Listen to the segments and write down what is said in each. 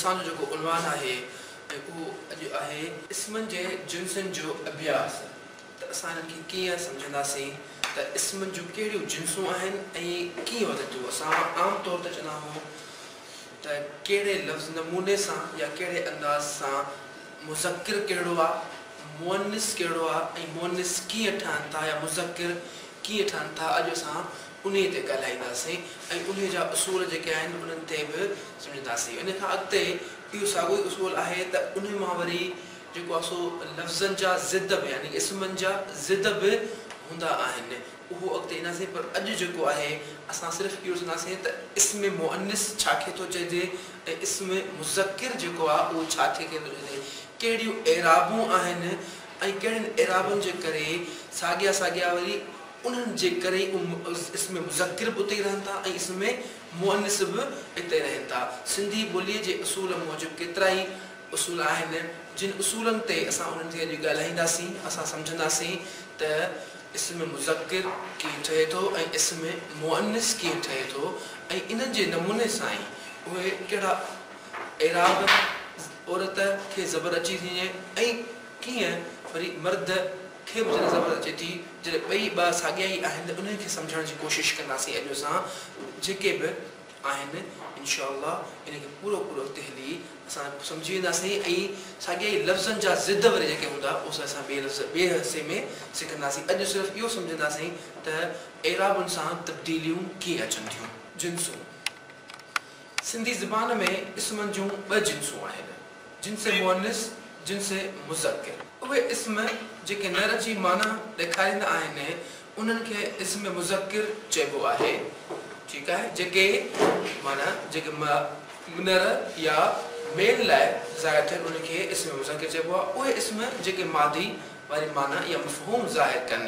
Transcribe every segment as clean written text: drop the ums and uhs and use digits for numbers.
اسان جو جيڪو عنوان آهي ۽ اهو اڄ آهي اسمن جي جنسن جو اڀياس ته اسان انهن کي ڪيئن سمجهنداسين ته اسمن جون ڪهڙيون جنسون آهن ۽ ڪيئن وڌن ٿيون اسان عام طور تي چوندا آهيون ته ڪهڙي لفظ نموني سان يا ڪهڙي انداز سان مذڪر ڪهڙو آ، مؤنث ڪهڙو آ ۽ مؤنث ڪيئن ٺهن ٿا يا مذڪر ڪيئن ٺهن ٿا اڄ اسان انهيء تي ڳالهائينداسين ۽ انهيء جا اصول جيڪي آهن انهن تي به سمجهنداسين. ان کان اڳتي اهو ساڳيو ئي اصول آهي ته انهي مان وري جيڪو آ سو لفظن جا ضد به يعني اسمن جا ضد به هوندا آهن. اهو اڳتي اينداسين پر اڄ جيڪو آهي اسان صرف اهو ڏسنداسين ته اسم مؤنث ڇا کي ٿو چئجي ۽ اسم مذڪر جيڪو آهي اهو ڇا کي ٿو چئجي، ڪهڙيون اعرابون آهن ۽ ڪهڙين اعرابن جي ڪري ساڳيا ساڳيا وري انهن جي ڪري ئي اسم مذڪر به اتي ئي رهن ٿا ۽ اسم مؤنث به اتي رهن ٿا. سنڌي ٻوليء جي اصول موجب ڪيترائي اصول آهن جن اصولن تي اسان انهن تي اڄ ڳالهائينداسين، اسان سمجهنداسين ته اسم مذڪر ڪيئن ٺهي ٿو ۽ اسم مؤنث ڪيئن ٺهي ٿو ۽ انهن جي نموني سان ئي اهي ڪهڙا اعراب عورت کي زبر اچي ٿي وڃي ۽ ڪيئن وري مرد کي به جڏهن زبر اچي ٿي جڏهن ٻئي ٻه ساڳيا ئي آهن ته انهن کي سمجهڻ جي ڪوشش ڪنداسين اڄ اسان جيڪي به آهن انشاء الله ان کي پورو پورو اڳتي هلي اسان سمجهي وينداسين ۽ ساڳيا ئي لفظن جا ضد وري جيڪي هوندا اهي اسان ٻئي لفظ ٻئي حصي ۾ سکنداسين اڄ صرف اهو سمجهنداسين ته اعرابن سان تبديليون ڪيئن اچن ٿيون. جنسون، سنڌي زبان ۾ اسمن جون ٻه جنسون آهن، جنس مؤنث، جنس مذڪر. اهي اسم جيڪي نر جي معنيٰ ڏيکاريندا آهن انهن کي اسم مذڪر چئبو آهي. ٺيڪ آهي، جيڪي معنيٰ جيڪي نر يا ميل لاء ظاهر ٿين انهن کي اسم مذڪر چئبو آهي. اهي اسم جيڪي مادي واري معنيٰ يا مفهوم ظاهر ڪن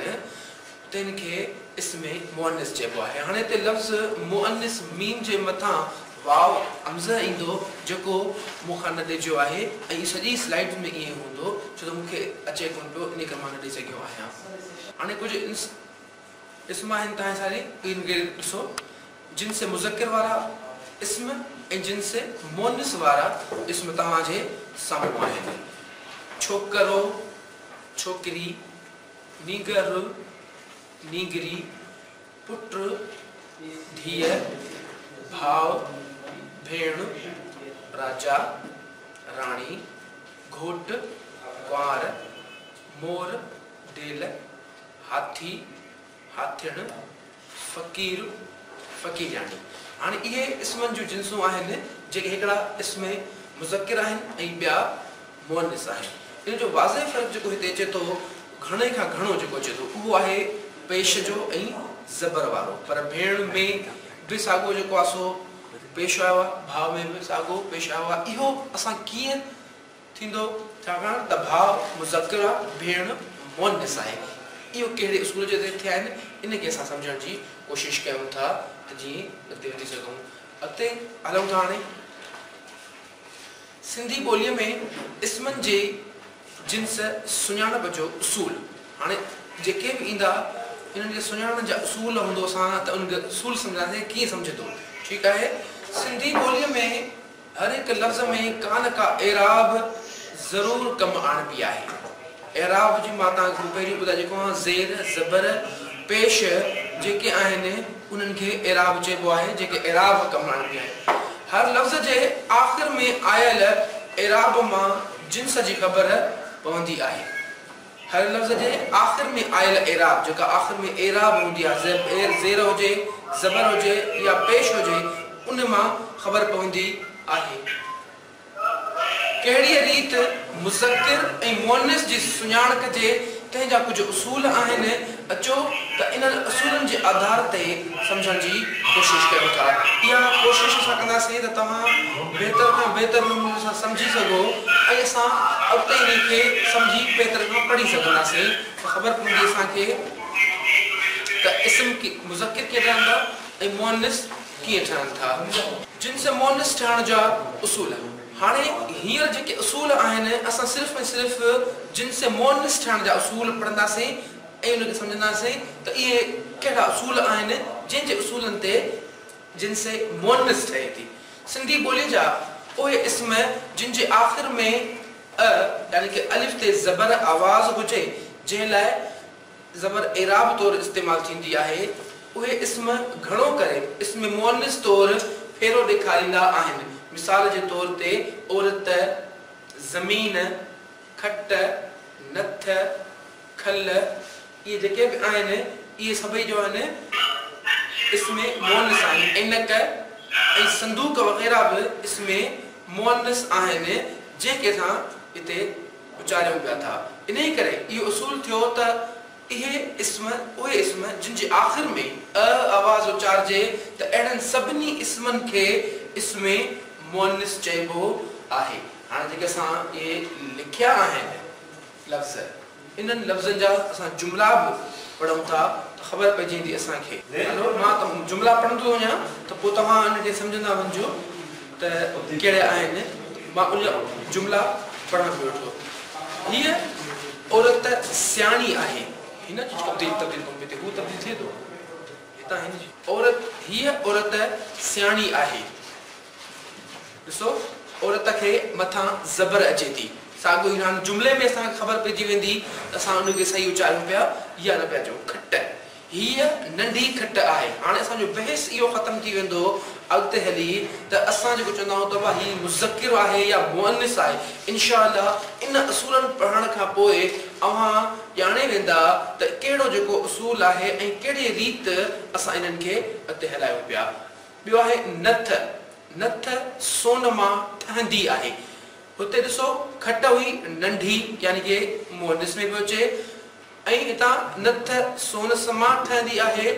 تن کي اسم مؤنث چئبو آهي. هاڻي هتي لفظ مؤنث ميم جي مٿان واو همزه ايندو جيڪو مون کان نه ڏجيو آهي ۽ سڄي سلائيڊ ۾ ائين ئي هوندو ڇو ته مون کي اچي ڪونه پيو انهي ڪري مان نه ڏئي سگهيو آهيان. هاڻي ڪجهه اسم آهن توهان ساري انهن کي ڏسو جنس مذڪر وارا اسم ۽ جنس مؤنث وارا اسم توهان جي سامهون آهن. ڇوڪرو، ڇوڪري، نينگر، نينگري، پٽ، ڌيء، ڀاء، ڀيڻ، راجا، راڻي، گهوٽ، ڪنوار، مور، ڊيل، هاٿي، هاٿيڻ، فقير، فقيرياڻي. هاڻي اهي اسمن جون جنسون آهن جيڪي هڪڙا اسم مذڪر آهن ۽ ٻيا مؤنث آهن. ان جو واضح فرق جيڪو هتي اچي ٿو، گهڻي کان گهڻو جيڪو اچي ٿو، اهو آهي پيش جو ۽ زبر وارو. پر ڀيڻ ۾ به ساڳو جيڪو آهي سو پيش آيو آهي، ڀاء ۾ به ساڳو پيش آيو آهي. اهو اسان ڪيئن ٿيندو؟ ڇاڪاڻ ته ڀاء مذڪر آهي، ڀيڻ مؤنث آهي. اهو ڪهڙي اصول جي تحت ٿيا آهن، ان کي اسان سمجهڻ جي ڪوشش ڪيون ٿا ته جيئن اڳتي وڌي سگهون. اڳتي هلون ٿا هاڻي. سنڌي ٻوليء ۾ اسمن جي جنس سڃاڻپ جو اصول. هاڻي جيڪي به ايندا انهن کي سڃاڻڻ جا اصول هوندو اسان ته انهن کي اصول سمجهنداسين ڪيئن سمجهندو ٺيڪ آهي سنڌي ٻوليء ۾ هر هڪ لفظ ۾ ڪا نه ڪا اعراب ضرور ڪم آڻبي آهي. اعراب جي مان توهان کي پهريون ٻڌائي چڪو آهيان زير، زبر، پيش جيڪي آهن انهن کي اعراب چئبو آهي جيڪي اعراب ڪم آڻبي آهي. هر لفظ جي آخر ۾ آيل اعراب مان جنس جي خبر پوندي آهي. هر لفظ جي آخر ۾ آيل اعراب جيڪا آخر ۾ اعراب هوندي آهي زير هجي، زبر هجي يا پيش هجي ان مان خبر پوندي آهي. ڪهڙيء ريت مذڪر ۽ مؤنث جي سڃاڻ ڪجي، تنهن جا ڪجهه اصول آهن. اچو ته انهن اصولن جي آڌار تي سمجهڻ جي ڪوشش ڪيون ٿا. اها ڪوشش اسان ڪنداسين ته توهان بهتر کان بهتر نموني سان سمجهي سگهو ۽ اسان اڳتي انهي کي سمجهي بهتر کان پڙهي سگهنداسين ته خبر پوندي اسان کي ته اسم مذڪر ڪيئن ٺهن ٿا ۽ مؤنث ڪيئن ٺهن ٿا؟ جنس مؤنث ٺهڻ جا اصول. هاڻي هينئر جيڪي اصول آهن اسان صرف ۽ صرف جنس مؤنث ٺهڻ جا اصول پڙهنداسين ۽ ان کي سمجهنداسين ته اهي ڪهڙا اصول آهن جنهن جي اصولن تي جنس مؤنث ٺهي ٿي. سنڌي ٻوليء جا اهي اسم جن جي آخر ۾ ا يعني ڪه الف تي زبر آواز هجي، جنهن لاء زبر اعراب طور استعمال ٿيندي آهي، اهي اسم گهڻو ڪري اسم مؤنث طور ڦيرو ڏيکاريندا آهن. مثال جي طور تي عورت، زمين، کٽ، نٿ، کل، اهي جيڪي به آهن، اهي سڀئي جو آهن اسم مؤنث آهن. عينڪ ۽ صندوق وغيره به اسم مؤنث آهن، جنهن کي اسان هتي اچاريون پيا ٿا. انهيء ڪري اهو اصول ٿيو ته اهي اسم، اهي اسم جن جي آخر ۾ 'ا' آواز اچارجي ته اهڙن سڀني اسمن کي اسم مؤنث چئبو آهي. هاڻي جيڪي اسان اهي لکيا آهن لفظ، انهن لفظن جا اسان جملا به پڙهون ٿا ته خبر پئجي ويندي اسان کي. هلو مان جملا پڙهندو وڃان ته پوء توهان ان کي سمجهندا وڃجو ته ڪهڙا آهن. مان ان جا جملا پڙهان پيو ويٺو. هيء عورت سياڻي آهي. هن جو تبديل تبديل ڪونه پيو ٿئي. هو تبديل ٿئي ٿو. هتان هن جي. عورت هيء عورت سياڻي آهي. ڏسو عورت کي مٿان زبر اچي ٿي. ساڳيو ئي هاڻ جملي ۾ اسان کي خبر پئجي ويندي ته اسان ان کي صحيح اچاريون پيا يا نه پيا چئون. کٽ، هيء ننڍي کٽ آهي. هاڻي اسان جو بحث اهو ختم ٿي ويندو اڳتي هلي ته اسان جيڪو چوندا آهيون ته بابا هي مذڪر آهي يا مؤنث آهي. انشاء الله ان اصولن پڙهڻ کان پوء اوهان ڄاڻي ويندا ته ڪهڙو جيڪو اصول آهي ۽ ڪهڙي ريت اسان انهن کي اڳتي هلايون پيا. ٻيو آهي نٿ، نٿ سون مان ٺهندي آهي. هتي ڏسو کٽ هئي ننڍي يعني ڪي مؤنث ۾ پيو اچي ۽ هتان نٿ سون مان ٺهندي آهي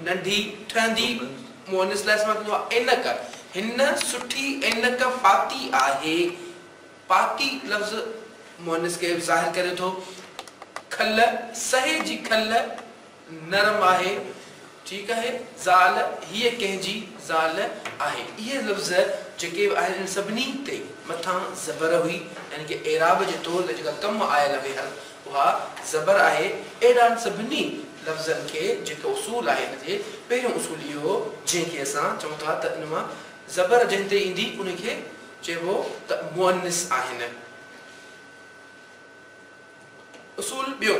ننڍي ٺهندي مؤنث لاء استعمال ٿيندو آهي. عينڪ، هن سٺي عينڪ پاتي آهي. پاتي لفظ مؤنث کي ظاهر ڪري ٿو. کل، سهي جي کل نرم آهي، ٺيڪ آهي، زال، هيء ڪنهن جي زال آهي. اهي لفظ جيڪي به آهن انهن سڀني تي مٿان زبر هئي يعني ڪه اعراب جي طور تي جيڪا ڪم آيل هئي حرف اها زبر آهي. اهڙن سڀني لفظن کي جيڪو اصول آهي ان جي پهريون اصول اهو هو جنهن کي اسان چئون ٿا ته ان مان زبر جنهن تي ايندي ان کي چئبو ته مؤنث آهن. اصول ٻيو.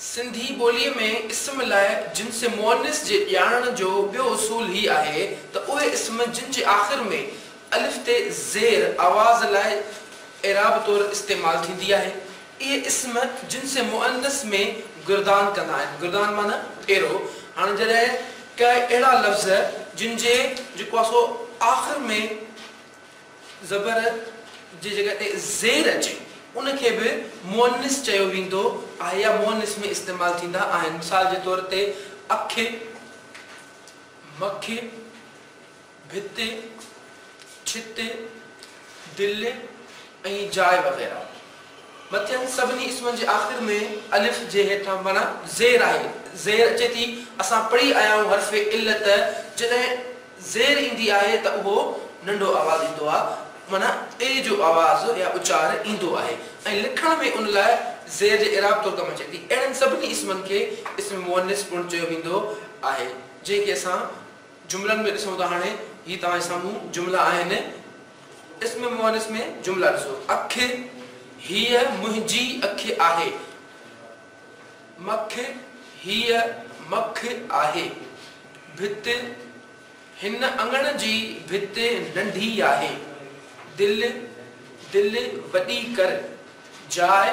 سنڌي ٻوليء ۾ اسم لاء جنس مؤنث جي ڄاڻڻ جو ٻيو اصول هي آهي ته اهي اسم جن جي آخر ۾ الف تي زير آواز لاء اعراب طور استعمال ٿيندي آهي، اهي اسم جنس مؤنث ۾ گردان ڪندا آهن. گردان معنيٰ ڦيرو. هاڻي جڏهن ڪي اهڙا لفظ جن جي جيڪو آهي سو آخر ۾. زبر جي جڳهه تي زير اچي ان کي به مؤنث چيو ويندو آهي يا مؤنث ۾ استعمال ٿيندا آهن. مثال جي طور تي اک، مک، ڀت، ڇت، دل ۽ جاء وغيره. مٿين سڀني اسمن جي آخر ۾ الف جي هيٺان معنيٰ زير آهي. زير اچي ٿي. اسان پڙهي آيا آهيون حرف علت جڏهن زير ايندي آهي ته اهو ننڍو آواز ايندو آهي معنيٰ اي جو آواز يا اچار ايندو آهي ۽ لکڻ ۾ ان لاء زير جي اعراب طور ڪم اچي ٿي. اهڙن سڀني اسمن کي اسم مؤنث پڻ چيو ويندو آهي جنهن کي اسان جملن ۾ ڏسون ٿا هاڻي هي توهان جي سامهون جملا آهن. اسم مؤنث ۾ جملا ڏسو. اک، هيء منهنجي اک آهي. مک، هيء مک آهي. ڀت، هن اڱڻ جي ڀت ننڍي آهي. دل، دل وڏي ڪر. جاء،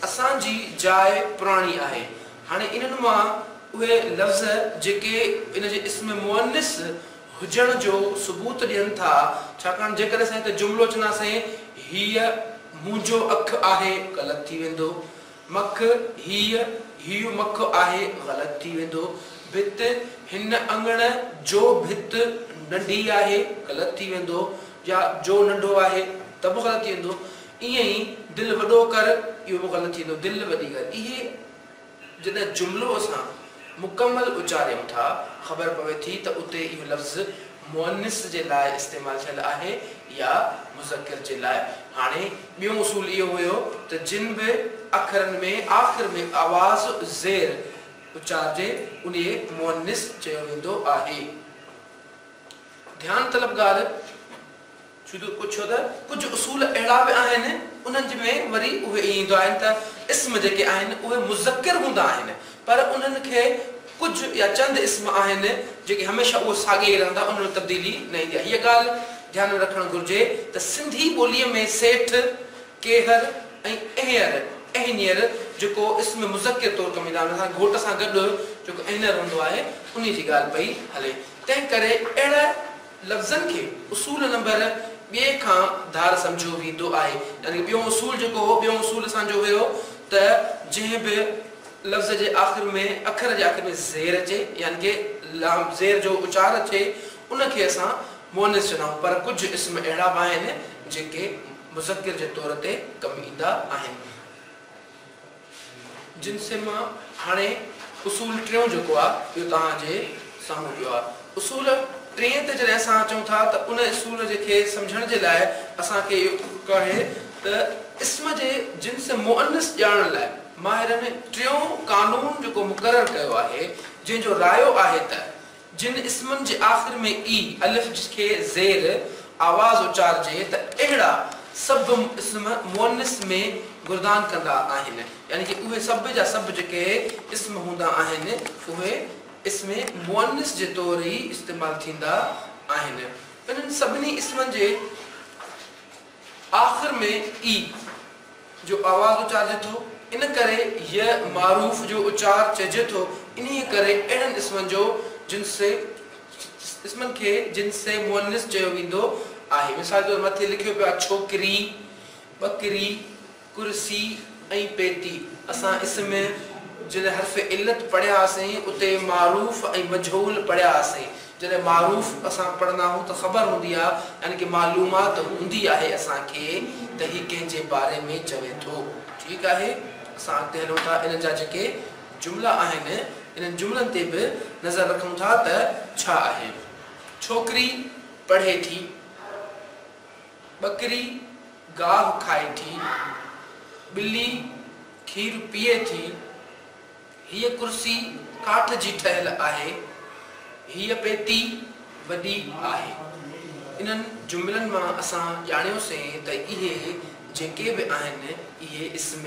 اسان جي جاء پراڻي آهي. هاڻي انهن مان اهي لفظ جيڪي ان جي اسم مؤنث هجڻ جو ثبوت ڏين ٿا، ڇاڪاڻ جيڪڏهن اسان هتي جملو چونداسين هيء منهنجو اک آهي غلط ٿي ويندو، مک، هيء، هيء مک آهي غلط ٿي ويندو، ڀت، هن اڱڻ جو ڀت ننڍي آهي غلط ٿي ويندو يا جو ننڍو آهي ته به غلط ٿي ويندو، ائين ئي دل وڏو ڪر اهو به غلط ٿي ويندو دل وڏي ڪر اهي جڏهن جملو اسان مڪمل اچاريون ٿا خبر پوي ٿي ته اتي اهو لفظ مؤنث جي لاء استعمال ٿيل آهي يا مذڪر جي لاء. هاڻي ٻيون اصول اهو هيو ته جن به اکرن ۾ آخر ۾ آواز زير اچارجي انهي مؤنث چيو ويندو آهي. ڌيان طلب ڳالهه. ڇو ته ڪجهه اصول اهڙا به آهن انهن ۾ وري اهي ايندو آهن ته اسم جيڪي آهن اهي مذڪر هوندا آهن پر انهن کي ڪجهه يا چند اسم آهن جيڪي هميشه اهو ساڳي ئي رهندا انهن ۾ تبديلي نه ايندي آهي. هيء ڳالهه ڌيان ۾ رکڻ گهرجي ته سنڌي ٻوليء ۾ سيٺ، ڪيهر ۽ اهينر، اهنير، جيڪو اسم مذڪر طور ڪم ايندو آهي ان سان گهوٽ سان گڏ جيڪو اهنير هوندو آهي انهيء جي ڳالهه پئي هلي تنهن ڪري اهڙا لفظن کي اصول نمبر ٻئي کان ڌار سمجهيو ويندو آهي. يعني ٻيون اصول جيڪو هو، ٻيون اصول اسان جو هيو ته جنهن به لفظ جي آخر ۾ اکر جي آخر ۾ زير اچي يعني ڪه لام زير جو اچار اچي ان کي اسان مؤنث چوندا آهيون پر ڪجهه اسم اهڙا به آهن جيڪي مذڪر جي طور تي ڪم ايندا آهن. جنس مان هاڻي اصول ٽيون جيڪو آ اهو توهان جي سامهون پيو آ. اصول ٽئين تي جڏهن اسان اچون ٿا ته ان اصول جي کي سمجهڻ جي لاء اسان کي اهو آهي ته اسم جي جنس مؤنث ڄاڻڻ لاء ماهرن ٽيون قانون جيڪو مقرر ڪيو آهي جنهن جو رايو آهي ته جن اسمن جي آخر ۾ اي، الف کي زير، آواز اچارجي ته اهڙا سڀ اسم مؤنث ۾ گردان ڪندا آهن. يعني ڪه اهي سڀ جا سڀ جيڪي اسم هوندا آهن اهي اسم مؤنث جي طور ئي استعمال ٿيندا آهن. انهن سڀني اسمن جي آخر ۾ اي. جو آواز اچارجي ٿو، ان ڪري ي معروف جو اچار چئجي ٿو، انهيء ڪري اهڙن اسمن جو جنس اسمن کي جنس مؤنث چيو ويندو آهي. مثال طور مٿي لکيو پيو آهي ڇوڪري، ٻڪري، ڪرسي ۽ پيتي. اسان اسم جڏهن حرف علت پڙهياسين اتي معروف ۽ مجهول پڙهياسين. جڏهن معروف اسان پڙهندا آهيون ته خبر هوندي آهي يعني ڪه معلومات هوندي آهي اسان کي ته هي ڪنهن جي باري ۾ چوي ٿو. ٺيڪ آهي اسان اڳتي هلون ٿا انهن جا جيڪي جملا آهن انهن جملن تي به نظر رکون ٿا ته ڇا آهي. ڇوڪري پڙهي ٿي. ٻڪري گاهه کائي ٿي. ٻلي کير پيئي ٿي. هيء ڪرسي ڪاٺ جي ٺهيل آهي. هيء پيتي وڏي آهي. انهن جملن مان اسان ڄاڻيوسين ته اهي جيڪي به آهن، اهي اسم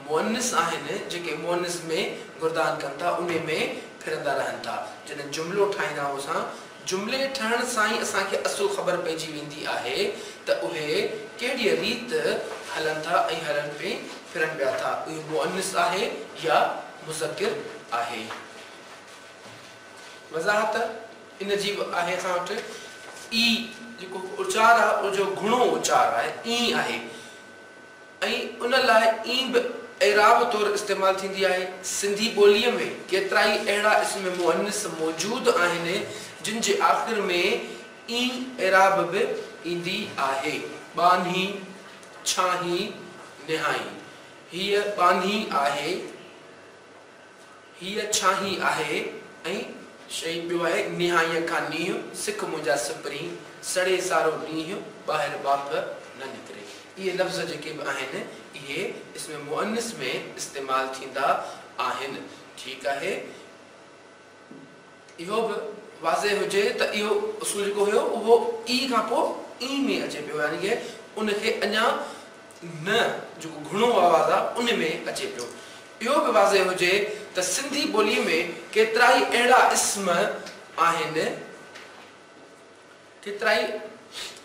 مؤنث آهن، جيڪي مؤنث ۾ گردان ڪن ٿا، انهي ۾ ڦرندا رهن ٿا. جڏهن جملو ٺاهيندا آهيون اسان، جملي ٺهڻ سان ئي اسان کي اصل خبر پئجي ويندي آهي ته اهي ڪهڙيء ريت هلن ٿا ۽ هلن پي ڦرن پيا ٿا، اهو مؤنث آهي يا مذڪر آهي. وضاحت ان جي به آهي اسان وٽ اي جيڪو اچار آهي ان جو گهڻو اچار آهي اين آهي. ۽ ان لاء اين به اعراب طور استعمال ٿيندي آهي. سنڌي ٻوليء ۾ ڪيترائي اهڙا اسم مؤنث موجود آهن، جن جي آخر ۾ اين اعراب به ايندي آهي. ٻانهي، ڇانهين، نهائين. هيء ٻانهي آهي. هيء ڇانهين آهي ۽ شيء ٻيو آهي نهائينء کان نينهن، سک منهنجا سپرين، سڙي سارو ڏينهن، ٻاهر ٻاڦ نه نڪري. اهي لفظ جيڪي به آهن، اهي اسم مؤنث ۾ استعمال ٿيندا آهن. ٺيڪ آهي. اهو به واضح هجي ته اهو اصول جيڪو هيو اهو اي کان پوء اين ۾ اچي پيو يعني ڪه ان کي اڃا نه جيڪو گهڻو آواز آ ان ۾ اچي پيو. اهو به واضح هجي ته سنڌي ٻولي ۾ ڪيترائي اهڙا اسم آهن، ڪيترائي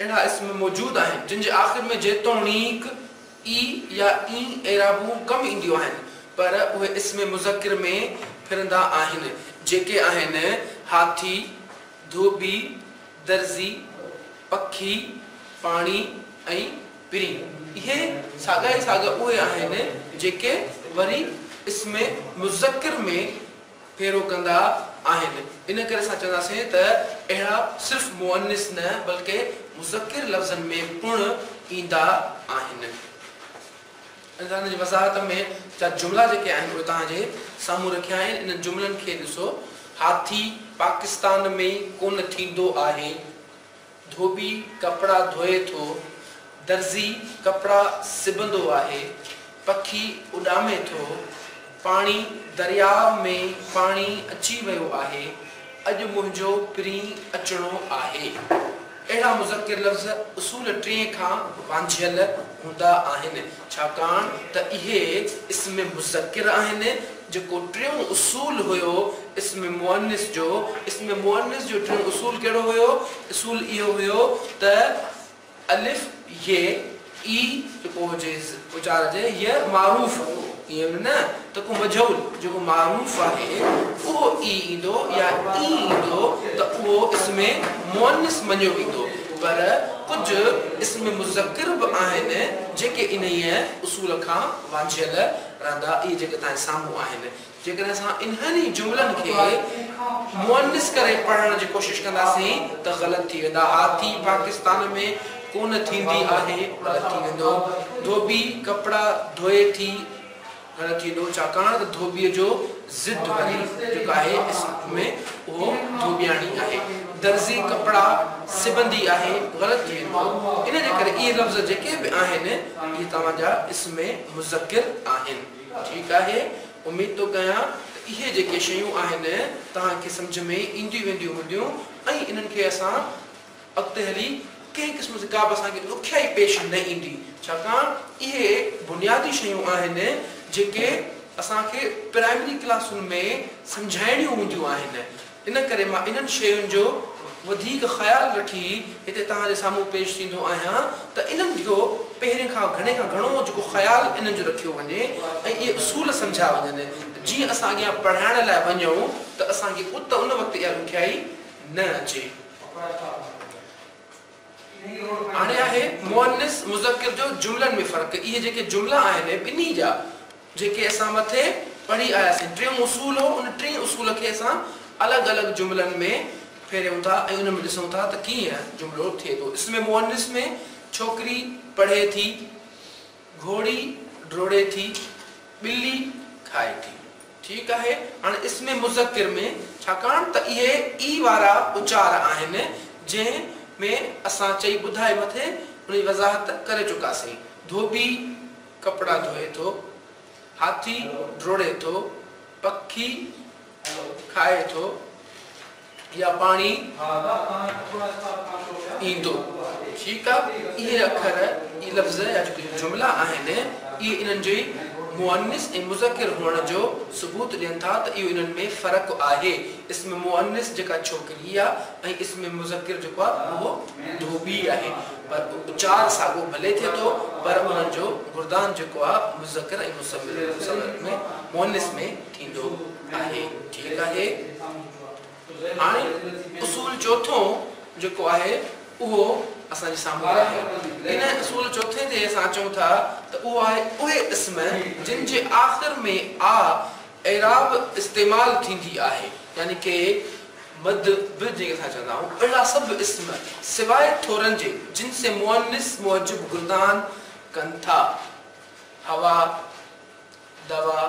اهڙا اسم موجود آهن، جن جي آخر ۾ جيتوڻيڪ اي يا اين اعرابون ڪم اينديون آهن، پر اهي اسم مذڪر ۾ ڦرندا آهن، جيڪي آهن، هاٿي، ڌوٻي، درزي، پکي، پاڻي ۽ پرين. اهي ساڳا ئي ساڳا اهي آهن، جيڪي وري اسم مذڪر ۾ ڦيرو ڪندا آهن. ان ڪري اسان چونداسين ته اهڙا صرف مؤنث نه بلڪه مذڪر لفظن ۾ پڻ ايندا آهن. ان جي وضاحت ۾ جا جملا جيڪي آهن اهي توهان جي سامهون رکيا آهن. انهن جملن کي ڏسو. هاٿي پاڪستان ۾ ڪونه ٿيندو آهي. ڌوٻي ڪپڙا ڌوئي ٿو، درزي ڪپڙا سبندو آهي، پکي اڏامي ٿو، پاڻي درياء ۾ پاڻي اچي ويو آهي، اڄ منهنجو پرين اچڻو آهي. اهڙا مذڪر لفظ اصول ٽئين کان وانجهيل هوندا آهن، ڇاڪاڻ ته اهي اسم مذڪر آهن، جيڪو ٽيون اصول هيو اسم مؤنث جو، اسم مؤنث جو ٽيون اصول ڪهڙو هيو؟ اصول اهو هيو ته الف، ي، اي جيڪو هجي اچار جي ي معروف ائين به نه ته ڪو مجهول جيڪو معروف آهي اهو اي ايندو يا اين ايندو ته اهو اسم مؤنث مڃيو ويندو پر ڪجهه اسم مذڪر به آهن جيڪي انهيء اصول کان وانجهيل رهندا اهي جيڪي توهان جي سامهون آهن. جيڪڏهن اسان انهن ئي جملن کي مؤنث ڪري پڙهڻ جي ڪوشش ڪنداسين ته غلط ٿي ويندا. هاٿي پاڪستان ۾ ڪونه ٿيندي آهي غلط ٿي ويندو. ڌوٻي ڪپڙا ڌوئي ٿي غلط ٿي ويندو ڇاڪاڻ ته ڌوٻيء جو ضد وري جيڪو آهي اسم ۾ اهو ڌوٻياڻي آهي. درزي ڪپڙا سبندي آهي غلط ٿي ويندو. ان جي ڪري اهي لفظ جيڪي به آهن اهي توهان جا اسم مذڪر آهن. ٺيڪ آهي. اميد ٿو ڪيان ته اهي جيڪي شيون آهن توهان کي سمجهه ۾ اينديون وينديون هونديون ۽ انهن کي اسان اڳتي هلي ڪنهن قسم جي ڪابه اسان کي ڏکيائي پيش نه ايندي ڇاڪاڻ اهي بنيادي شيون آهن جيڪي اسان کي پرائمري ڪلاسن ۾ سمجهائڻيون هونديون آهن ان ڪري مان انهن شين جو وڌيڪ خيال رکي هتي توهان جي سامهون پيش ٿيندو آهيان ته انهن جو پهرين کان گهڻي کان گهڻو جيڪو خيال انهن جو رکيو وڃي ۽ اهي اصول سمجهيا وڃن ته جيئن اسان اڳيان پڙهائڻ لاء وڃون ته اسان کي ات ان وقت اها ڏکيائي نه اچي. هاڻي آهي مؤنث مذڪر جو جملن ۾ فرق. اهي جيڪي جملا آهن ٻنهي جا جيڪي اسان مٿي پڙهي آياسين ٽيون اصول هو ان ٽئين اصول کي اسان الڳ الڳ جملن ۾ ڦيريون ٿا ۽ ان ۾ ڏسون ٿا ته ڪيئن جملو ٿئي ٿو. اسم مؤنث ۾ ڇوڪري پڙهي ٿي، گهوڙي ڊوڙي ٿي، ٻلي کائي ٿي. ٺيڪ آهي هاڻي اسم مذڪر ۾ ڇاڪاڻ ته اهي اي وارا اچار آهن جنهن ۾ اسان چئي ٻڌائي مٿي ان جي وضاحت ڪري چڪاسين. ڌوٻي ڪپڙا ڌوئي ٿو، هاٿي ڊوڙي ٿو، پکي کائي ٿو يا پاڻي ايندو. ٺيڪ آ اهي اکر، اهي لفظ يا جيڪي جملا آهن اهي انهن جي مؤنث ۽ مذڪر هئڻ جو ثبوت ڏين ٿا ته اهو انهن ۾ فرق آهي. اسم مؤنث جيڪا ڇوڪري آ ۽ اسم مذڪر جيڪو آ اهو ڌوٻي آهي. پر اچار ساڳو ڀلي ٿئي ٿو پر انهن جو گردان جيڪو آ مذڪر ۽ مؤنث ۾ ٿيندو آهي. ٺيڪ آهي. هاڻي اصول چوٿون جيڪو آهي اهو اسان جي سامهون آهي. ان اصول چوٿين تي اسان اچون ٿا ته اهو آهي اهي اسم جن جي آخر ۾ آ اعراب استعمال ٿيندي آهي يعني ڪي مد به جنهن کي اسان چوندا آهيون اهڙا سڀ اسم سواء ٿورن جي جنس مؤنث موجب گردان ڪن ٿا. هوا، دوا،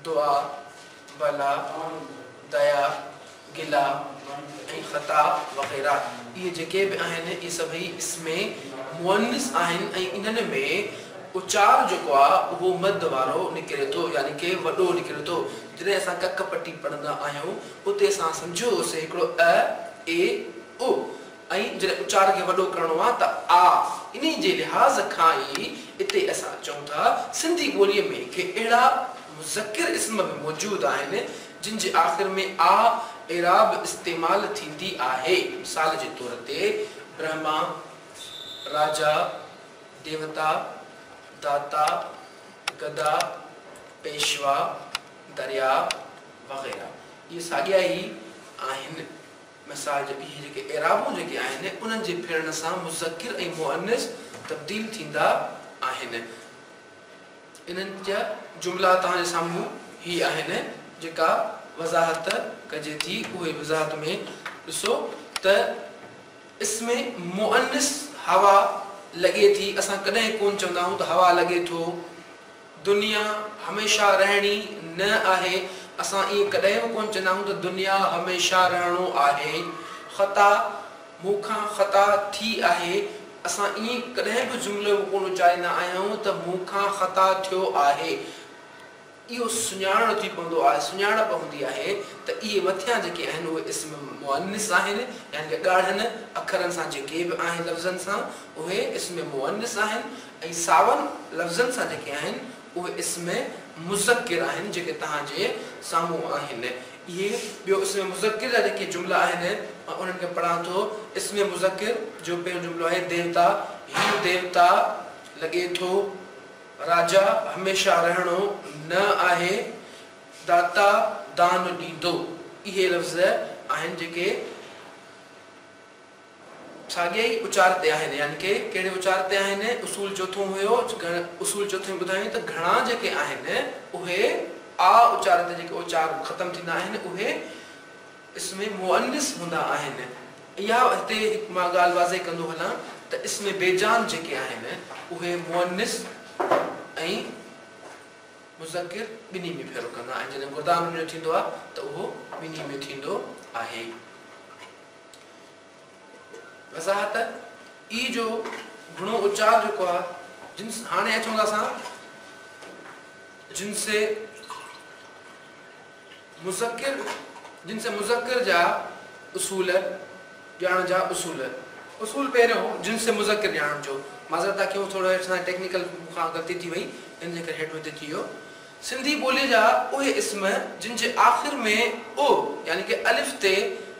دعا، بلا، ديا، گلا ۽ خطا وغيره اهي جيڪي به آهن اهي سڀئي اسم مؤنث آهن ۽ انهن ۾ اچار جيڪو آهي اهو مد وارو نڪري ٿو يعني ڪي وڏو نڪري ٿو. جڏهن اسان ڪڪ پٽي پڙهندا آهيون اتي اسان سمجهيو هوسين هڪڙو ا، اي، ا ۽ جڏهن اچار کي وڏو ڪرڻو آ ته آ. انهي جي لحاظ کان ئي اتي اسان چئون ٿا سنڌي ٻوليء ۾ ڪي اهڙا مذڪر اسم به موجود آهن جن جي آخر ۾ آ اعراب استعمال ٿيندي آهي. مثال جي طور تي برهما، راجا، ديوتا، داتا، گدا، پيشوا، درياء وغيره. اهي ساڳيا ئي آهن. مثال جي اهي جيڪي اعرابون جيڪي آهن انهن جي ڦيرڻ سان مذڪر ۽ مؤنث تبديل ٿيندا آهن. انهن جا جملا توهان جي سامهون هي آهن جيڪا وضاحت ڪجي ٿي اهي وضاحت ۾ ڏسو ته اسم مؤنث هوا لڳي ٿي اسان ڪڏهن ڪونه چوندا آهيون ته هوا لڳي ٿو. دنيا هميشه رهڻي نه آهي. اسان ائين ڪڏهن به ڪونه چوندا آهيون ته دنيا هميشه رهڻو آهي. خطا، مون کان خطا ٿي آهي. اسان ائين ڪڏهن به جملو به ڪونه اچاريندا آهيون ته مون کان خطا ٿيو آهي. اهو سڃاڻڻو ٿي پوندو آهي، سڃاڻپ هوندي آهي ته اهي مٿيان جيڪي آهن اهي اسم مؤنث آهن، يعني ڪه ڳاڙهن اکرن سان جيڪي به آهن لفظن سان اهي اسم مؤنث آهن ۽ ساون لفظن سان جيڪي آهن اهي اسم مذڪر آهن جيڪي توهان جي سامهون آهن. اهي ٻيو اسم مذڪر جا جيڪي جملا آهن مان انهن کي پڙهان ٿو. اسم مذڪر جو پهريون جملو آهي ديوتا، هيء ديوتا لڳي ٿو. راجا هميشه رهڻو نه آهي، داتا دان ڏيندو. اهي لفظ آهن جيڪي ساڳئي ئي اچار تي آهن يعني ڪه ڪهڙي اچار تي آهن؟ اصول چوٿون هيو، اصول چوٿين ٻڌايائين ته گهڻا جيڪي آهن اهي آ اچار تي جيڪي اچار ختم ٿيندا آهن اهي اسم مؤنث هوندا آهن. اها هتي هڪ مان ڳالهه واضح ڪندو هلان ته اسم بيجان جيڪي آهن اهي مؤنث ۽ مذڪر ٻنهي ۾ ڦيرو ڪندا آهن جڏهن گردان ان جو ٿيندو آهي ته اهو ٻنهي ۾ ٿيندو آهي. وضاحت، اي جو گهڻو اچار جيڪو آهي جنس هاڻي اچون ٿا اسان جنس مذڪر، جنس مذڪر جا اصول ڄاڻڻ جا اصول. اصول پهريون جنس مذڪر ڄاڻڻ جو. معذرت ٿا ڪيون ٿورو هيٺ سان ٽيڪنيڪل مون کان غلطي ٿي وئي ان جي ڪري هيٺ مٿي ٿي ويو. سنڌي ٻوليء جا اهي اسم جن جي آخر ۾ ا يعني ڪه الف تي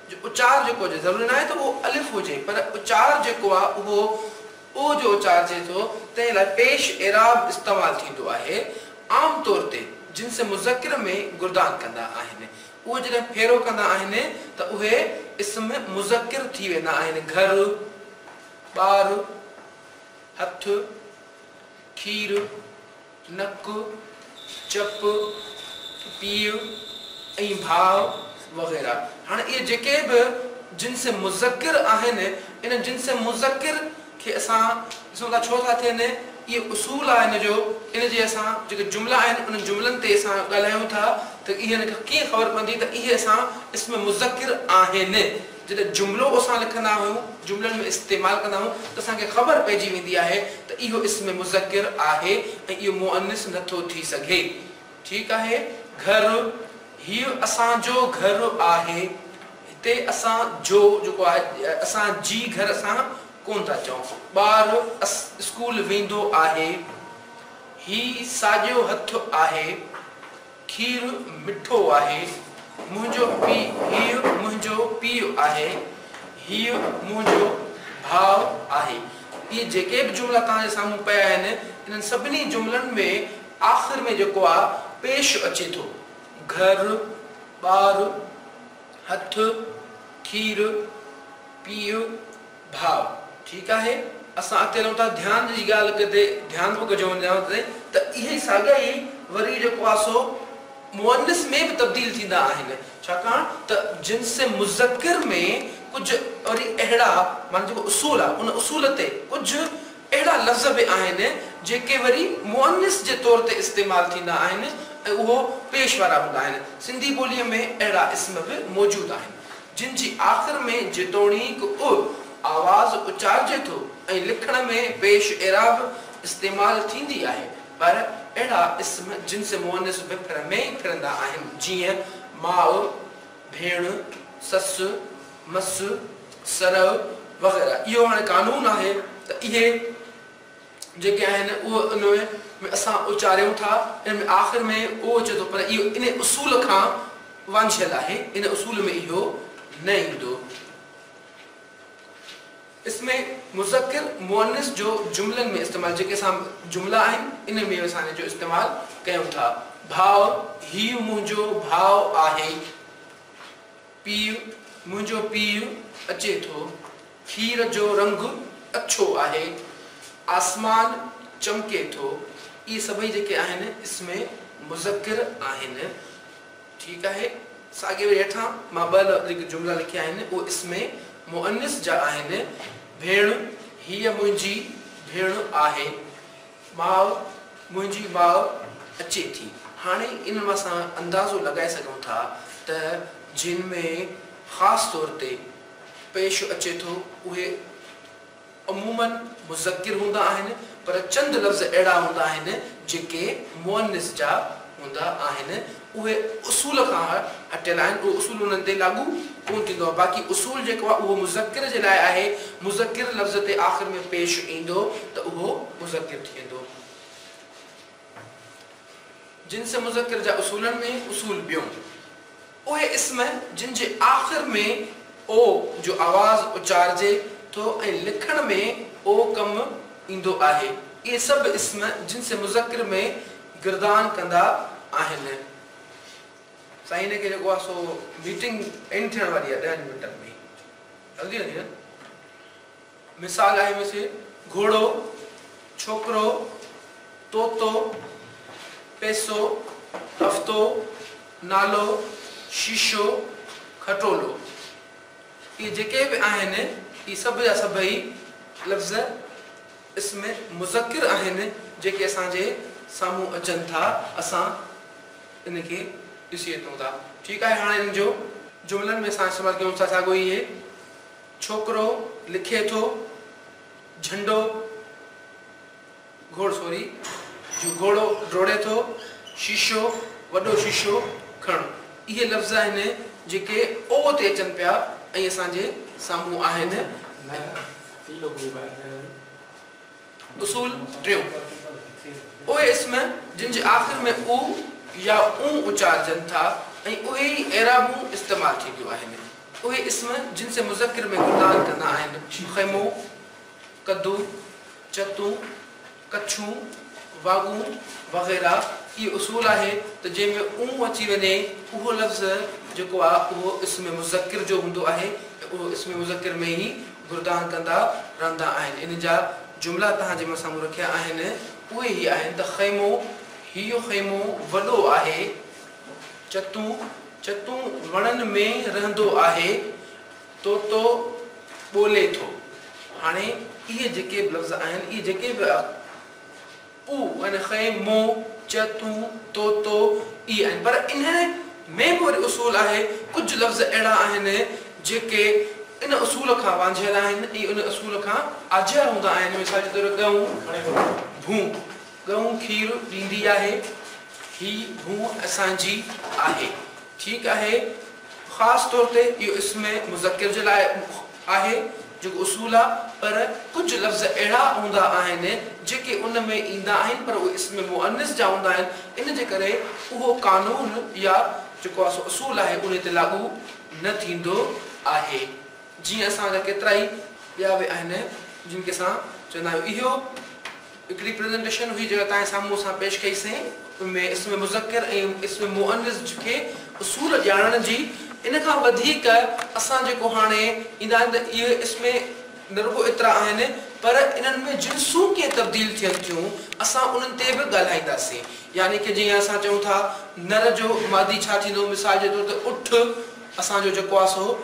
جو اچار جيڪو هجي ضروري ناهي ته اهو الف هجي پر اچار جيڪو آهي اهو ا جو اچارجي ٿو تنهن لاء پيش اعراب استعمال ٿيندو آهي. عام طور تي جنس مذڪر ۾ گردان ڪندا آهن. اهي جڏهن ڦيرو ڪندا آهن ته اهي اسم مذڪر ٿي ويندا آهن، گهر، ٻار، هٿ، کير، نڪ، چپ، پيء ۽ ڀاء وغيره. هاڻي اهي جيڪي به جنس مذڪر آهن، انهن جنس مذڪر کي اسان ڏسون ٿا ڇو ٿا ٿين، اهي اصول آهي ان جو، ان جي اسان جيڪي جملا آهن انهن جملن تي اسان ڳالهايون ٿا ته اهي ان کي ڪيئن خبر پوندي ته اهي اسان اسم مذڪر آهن. جڏهن جملو اسان لکندا آهيون، جملن ۾ استعمال ڪندا آهيون ته اسان کي خبر پئجي ويندي آهي ته اهو اسم مذڪر آهي ۽ اهو مؤنث نه ٿو ٿي سگهي. ٺيڪ آهي. گهر، هيء اسان جو گهر آهي. هتي اسان جو جيڪو آهي اسان جي گهر اسان ڪونه ٿا چئون. ٻار اسڪول ويندو آهي. هي ساڄو هٿ آهي. کير مٺو آهي. منهنجو پيء هيء منهنجو پيء آهي. هيء منهنجو ڀاء آهي. اهي جيڪي به جملا توهان جي سامهون پيا آهن، انهن سڀني جملن ۾ آخر ۾ جيڪو آ پيش اچي ٿو. گهر، ٻار، هٿ، کير، پيء، ڀاء. ٺيڪ آهي اسان اڳتي هلون ٿا ڌيان جي ڳالهه ڪندي ڌيان به ڪجو وڃان تي ته اهي ساڳيا ئي وري جيڪو آ سو مؤنث ۾ به تبديل ٿيندا آهن ڇاڪاڻ ته جنس مذڪر ۾ ڪجهه وري اهڙا معنيٰ جيڪو اصول آ ان اصول تي ڪجهه اهڙا لفظ به آهن جيڪي وري مؤنث جي طور تي استعمال ٿيندا آهن ۽ اهو پيش وارا هوندا آهن. سنڌي ٻوليء ۾ اهڙا اسم به موجود آهن جن جي آخر ۾ جيتوڻيڪ 'ا' آواز اچارجي ٿو ۽ لکڻ ۾ پيش اعراب استعمال ٿيندي آهي پر اهڙا اسم جنس مؤنث به ڦر ۾ ئي ڦرندا آهن جيئن ماء، ڀيڻ، سس، مس، سرء وغيره. اهو هاڻي قانون آهي ته اهي جيڪي آهن اهو ان ۾ اسان اچاريون ٿا ان ۾ آخر ۾ او اچي ٿو پر اهو ان اصول کان وانجهيل آهي ان اصول ۾ اهو نه ايندو. اسم مذڪر مؤنث جو جملن ۾ استعمال جيڪي اسان جملا آهن انهن ۾ اسان ان جو استعمال ڪيون ٿا. ڀاء، هيء منهنجو ڀاء آهي. پيء، منهنجو پيء اچي ٿو. کير جو رنگ اڇو آهي. آسمان چمڪي ٿو. اهي سڀئي جيڪي آهن اسم مذڪر آهن. ٺيڪ آهي. ساڳي وري هيٺان مان ٻه جيڪي جملا لکيا آهن اهي اسم مؤنث جا آهن. ڀيڻ، هيء منهنجي ڀيڻ آهي. ماء، منهنجي ماء اچي ٿي. هاڻي انهن مان اسان اندازو لڳائي سگهون ٿا ته جن ۾ خاص طور تي پيش اچي ٿو اهي عموماً مذڪر هوندا آهن پر چند لفظ اهڙا هوندا آهن جيڪي مؤنث جا هوندا آهن اهي اصول کان هٽيل آهن اهو اصول انهن تي لاڳو ڪونه ٿيندو آهي باقي اصول جيڪو آهي اهو مذڪر جي لاء آهي مذڪر لفظ تي آخر ۾ پيش ايندو ته اهو مذڪر ٿي ويندو. جنس مذڪر جا اصولن ۾ اصول ٻيون. اهي اسم جن جي آخر ۾ او جو آواز اچارجي ٿو ۽ لکڻ ۾ او ڪم ايندو آهي، اهي سڀ اسم جنس مذڪر ۾ گردان ڪندا آهن. سائين هن کي جيڪو آهي سو ميٽنگ اينڊ ٿيڻ واري آهي ڏهن منٽن ۾ جلدي هلي نه. مثال آهي مثل، گهوڙو، ڇوڪرو، طوطو، پئسو، هفتو، نالو، شيشو، کٽولو. اهي جيڪي به آهن اهي سڀ جا سڀئي لفظ اسم مذڪر آهن جيڪي اسان جي سامهون اچن ٿا اسان ان کي ڏسي اچون ٿا. ٺيڪ آهي هاڻي انهن جو جملن ۾ اسان استعمال ڪيون ٿا ساڳيو ئي اهي ڇوڪرو لکي ٿو، جهنڊو، گهوڙ سوري، جو گهوڙو ڊوڙي ٿو، شيشو، وڏو شيشو کڻ. اهي لفظ آهن جيڪي او تي اچن پيا ۽ اسان جي سامهون آهن. اصول ٽيون، اهي اسم جن جي آخر ۾ او يا اون اچارجن ٿا ۽ اهي ئي اعرابون استعمال ٿينديون آهن. اهي اسم جنس مذڪر ۾ گردان ڪندا آهن، خيمو، ڪدو، چتون، ڪڇون، واڳون وغيره. اهو اصول آهي ته جنهن ۾ اون اچي وڃي اهو لفظ جيڪو آهي اهو اسم مذڪر جو هوندو آهي ۽ اهو اسم مذڪر ۾ ئي گردان ڪندا رهندا آهن. ان جا جملا توهان جي مان سامهون رکيا آهن اهي هي آهن ته خيمو، هيء خيمو وڏو آهي. چتون، چتون وڻن ۾ رهندو آهي. طوطو ٻولي ٿو. هاڻي اهي جيڪي به لفظ آهن اهي جيڪي به او يعني خي، مو، چ، تون، تو، تو اهي آهن پر انهن ۾ به وري اصول آهي ڪجهه لفظ اهڙا آهن جيڪي ان اصول کان وانجهيل آهن ۽ ان اصول کان آجا هوندا آهن مثال جي طور ڳئون، ڀون، ڳئون کير ڏيندي آهي، هي ڀون اسان جي آهي. ٺيڪ آهي. خاص طور تي اهو اسم مذڪر جي لاء آهي جيڪو اصول آ پر ڪجهه لفظ اهڙا هوندا آهن جيڪي ان ۾ ايندا آهن پر اهي اسم مؤنث جا هوندا آهن ان جي ڪري اهو قانون يا جيڪو آ سو اصول آهي انهي تي لاڳو نه ٿيندو آهي. جيئن اسان جا ڪيترائي ٻيا به آهن جن کي اسان چوندا آهيون. اهو هڪڙي پريزنٽيشن هئي جيڪا توهان جي سامهون اسان پيش ڪئي سين. ان ۾ اسم مذڪر ۽ اسم مؤنث کي اصول ڄاڻڻ جي ان کان وڌيڪ اسان جيڪو هاڻي ايندا آهن ته اهي اسم نه رڳو ايترا آهن پر انهن ۾ جنسون ڪيئن تبديل ٿين ٿيون اسان انهن تي به ڳالهائينداسين يعني ڪه جيئن اسان چئون ٿا نر جو مادي ڇا ٿيندو مثال جي طور تي اٺ اسان جو جيڪو آهي سو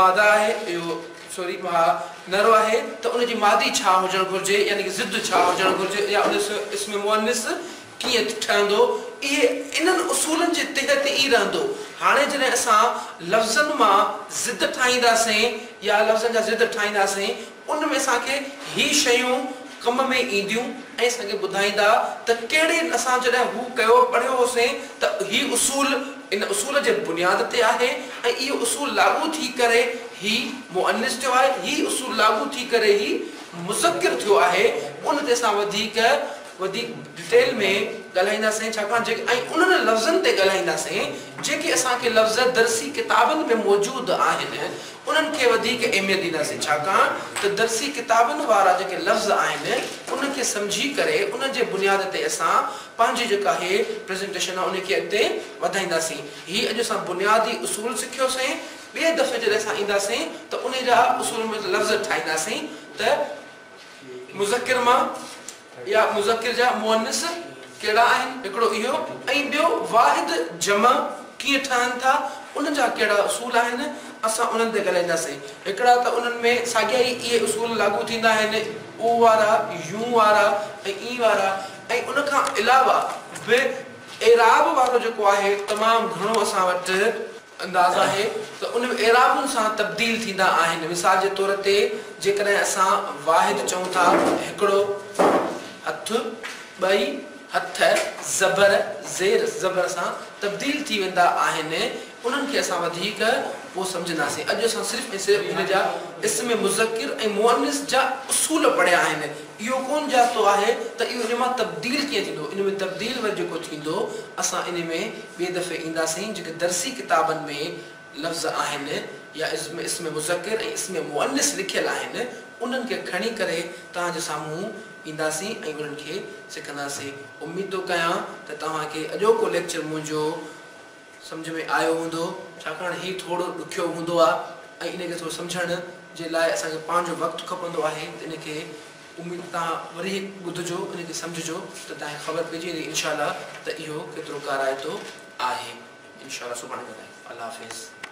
ماده آهي اهو سوري ها نر آهي ته ان جي مادي ڇا هجڻ گهرجي يعني ڪه ضد ڇا هجڻ گهرجي يا ان جو اسم مؤنث ڪيئن ٺهندو اهي انهن اصولن جي تحت ئي رهندو هاڻي جڏهن اسان لفظن مان ضد ٺاهينداسين يا لفظن جا ضد ٺاهينداسين ان ۾ اسان کي هي شيون ڪم ۾ اينديون ۽ اسان کي ٻڌائيندا ته ڪهڙي اسان جڏهن هو ڪيو پڙهيو هوسين ته هي اصول ان اصول جي بنياد تي آهي ۽ اهو اصول لاڳو ٿي ڪري هي مؤنث ٿيو آهي هي اصول لاڳو ٿي ڪري هي مذڪر ٿيو آهي ان تي اسان وڌيڪ وڌيڪ ڊيٽيل ۾ ڳالهائينداسين ڇاڪاڻ جيڪي ۽ انهن لفظن تي ڳالهائينداسين جيڪي اسان کي لفظ درسي ڪتابن ۾ موجود آهن انهن کي وڌيڪ اهميت ڏينداسين ڇاڪاڻ ته درسي ڪتابن وارا جيڪي لفظ آهن انهن کي سمجهي ڪري انهن جي بنياد تي اسان پنهنجي جيڪا هي پريزنٽيشن آهي ان کي اڳتي وڌائينداسين. هي اڄ اسان بنيادي اصول سکيوسين ٻئي دفعي جڏهن اسان اينداسين ته انهي جا اصول ۾ لفظ ٺاهينداسين ته مذڪر مان يا مذڪر جا مؤنث ڪهڙا آهن، هڪڙو اهو ۽ ٻيو واحد جمع ڪيئن ٺهن ٿا، ان جا ڪهڙا اصول آهن، اسان انهن تي ڳالهائينداسين. هڪڙا ته انهن ۾ ساڳيا ئي اهي اصول لاڳو ٿيندا آهن، او وارا، يون وارا ۽ اين وارا ۽ ان کان علاوه به اعراب وارو جيڪو آهي تمام گهڻو اسان وٽ انداز آهي ته ان ۾ اعرابن سان تبديل ٿيندا آهن. مثال جي طور تي جيڪڏهن اسان واحد چئون ٿا هڪڙو هٿ، ٻئي هٿ، زبر، زير، زبر سان تبديل ٿي ويندا آهن، انهن کي اسان وڌيڪ پوء سمجهنداسين. اڄ اسان صرف ۽ صرف ان جا اسم مذڪر ۽ مؤنث جا اصول پڙهيا آهن. اهو ڪونه ڄاتو آهي ته اهو ان مان تبديل ڪيئن ٿيندو. ان ۾ تبديل وري جيڪو ٿيندو، اسان ان ۾ ٻئي دفعي اينداسين، جيڪي درسي ڪتابن ۾ لفظ آهن يا اسم اسم مذڪر ۽ اسم مؤنث لکيل آهن، انهن کي کڻي ڪري توهان جي سامهون اينداسين ۽ انهن کي سکنداسين. اميد ٿو ڪيان ته توهان کي اڄوڪو ليڪچر منهنجو سمجهه ۾ آيو هوندو، ڇاڪاڻ هي ٿورو ڏکيو هوندو آهي ۽ ان کي ٿورو سمجهڻ جي لاء اسان کي پنهنجو وقت کپندو آهي ته ان کي اميد توهان وري ٻڌجو ان کي سمجهجو ته توهان کي خبر پئجي ويندي انشاء الله ته اهو ڪيترو ڪارائتو آهي. انشاء الله سڀاڻي ڳالهايون. الله حافظ.